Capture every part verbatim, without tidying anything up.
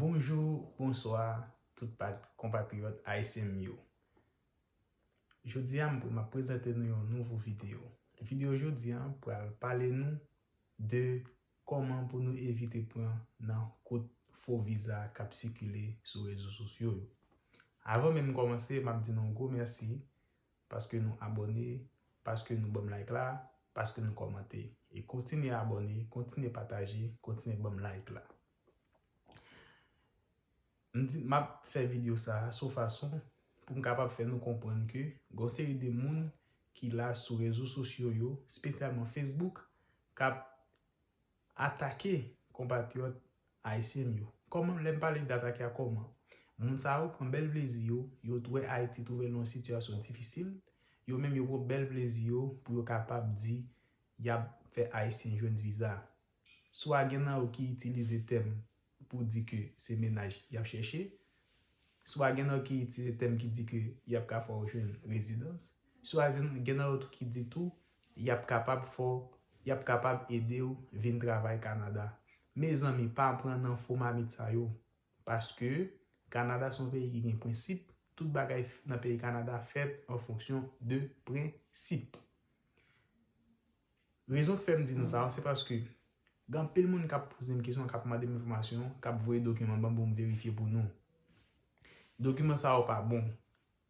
Bonjou, bonswa, tout pa-, konpatriyòt ayisyen m yo. Jodi a, m pre-, m ap prezante nou yon nouvo videyo. Videyo jodi a pral pale nou de kòman pou nou evite pran nan kout fo viza k ap sikile sou rezo sosyo yo. Avan menm m kòmanse, m ap di nou yon gwo mèsi paske nou abòne, paske nou ban m like la, paske nou kòmante. E kontinye abòne, kontinye pataje, kontinye ban m like la. M di, m ap fè videyo sa a sou fason pou m kapab fè nou konprann ke gen yon seri de moun ki la sou rezo sosyo yo, espesyalman Facebook, k ap atake konpatriyòt ayisyen m yo. Kòman, lè m pale de atake a, kòman? Moun sa yo pran bèl plezi yo, yo wè Ayiti twouve l nan yon sitiyasyon difisil, yo menm yo pran bèl plezi yo pou yo kapab di y ap fè Ayisyen jwenn viza. Swa gen nan yo ki itilize tèm pou di ke se mennaj y ap chèche, swa gen nan yo ki itilize tèm ki di ke y ap ka fè w jwenn rezidans, swa gen nan yo tou ki di tou y ap kapab fè w, y ap kapab ede w vin travay Kanada. Mezanmi, pa pran nan fo mamit sa yo, paske Kanada se yon peyi ki gen prensip, tout bagay f-, nan peyi Kanada fèt an fonksyon de prensip. Rezon k fè m di nou sa, se paske gen anpil moun k ap poze m kesyon, k ap mande m enfòmasyon, k ap voye dokiman ban m pou m verifye pou nou. Dokiman sa yo pa bon.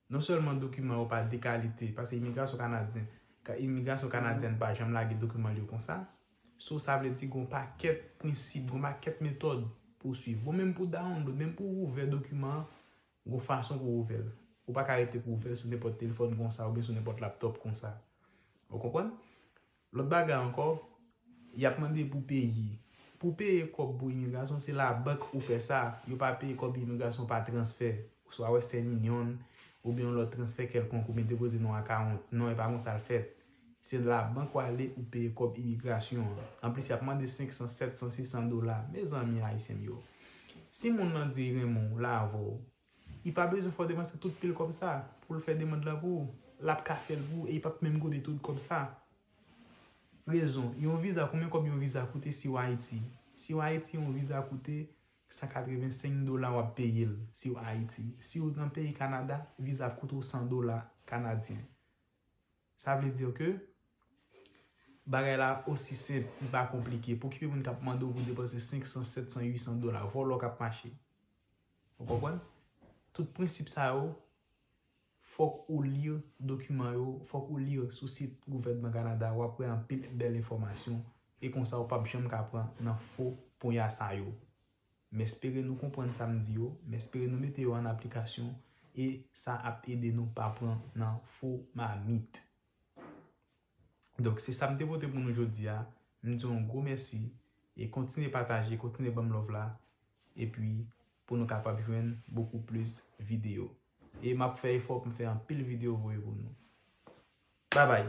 Non sèlman dokiman yo pa de kalite, paske imigrasyon kanadyen, ka-, imigrasyon kanadyèn pa janm lage dokiman li yo konsa. So, sa vle di gen yon pakèt prensip, gen yon pakèt metòd pou w swiv. Bon, menm pou w download, menm pou w ouvè dokiman an, gen yon fason pou w ouvè l. Ou pa ka rete pou w ouvè l sou nenpòt telefòn konsa oubyen sou nenpòt laptòp konsa. Ou konprann? Lòt bagay ankò, y ap mande pou peye. Pou peye kòb pou imigrasyon, se labank ou fè sa. Yo pa peye kòb imigrasyon pa transfè, swa Western Union, oubyen yon lòt transfè kèlkonk, oubyen depoze nan yon akawont. Non, e pa konsa l fèt. Se labank w ale, ou peye kòb imigrasyon an. Anplis, y ap mande senk san, sèt san, sis san dola. Mezanmi, ayisyen m yo. Si moun nan di li renmen w, l avè w, li pa bezwen fè w depanse tout pil kòb sa pou l fè demann lan pou ou. L ap ka fè l pou ou e li p ap menm koute tout kòb sa. Rezon, yon viza, konbyen kòb yon viza koute si w Ayiti? Si w Ayiti, yon viza koute san katrevensenk dola w ap peye l si w Ayiti. Si w nan peyi Kanada, viza ap koute w san dola kanadyen. Sa vle di ke bagay la osi senp, li pa konplike. Pou okipe moun k ap mande w pou depanse senk san, sèt san, uit san dola, vòlò k ap mache. Ou konprann? Tout prensip sa yo, fòk ou li dokiman yo, fòk ou li sou sit gouvènman Kanada, w ap wè anpil bèl enfòmasyon, e konsa ou p ap janm ka pran nan fo ponya sa yo. M espere nou konprann sa m di yo, m espere nou mete yo an aplikasyon, e sa ap ede nou pa pran nan fo mamit. Donk, se sa m te pote pou nou jodi a. M di yon gwo mèsi, e kontinye pataje, kontinye ban m love la, epi pou nou kapab jwenn bokou plis videyo. E m ap fè efò pou m fè anpil videyo voye pou nou. Babay!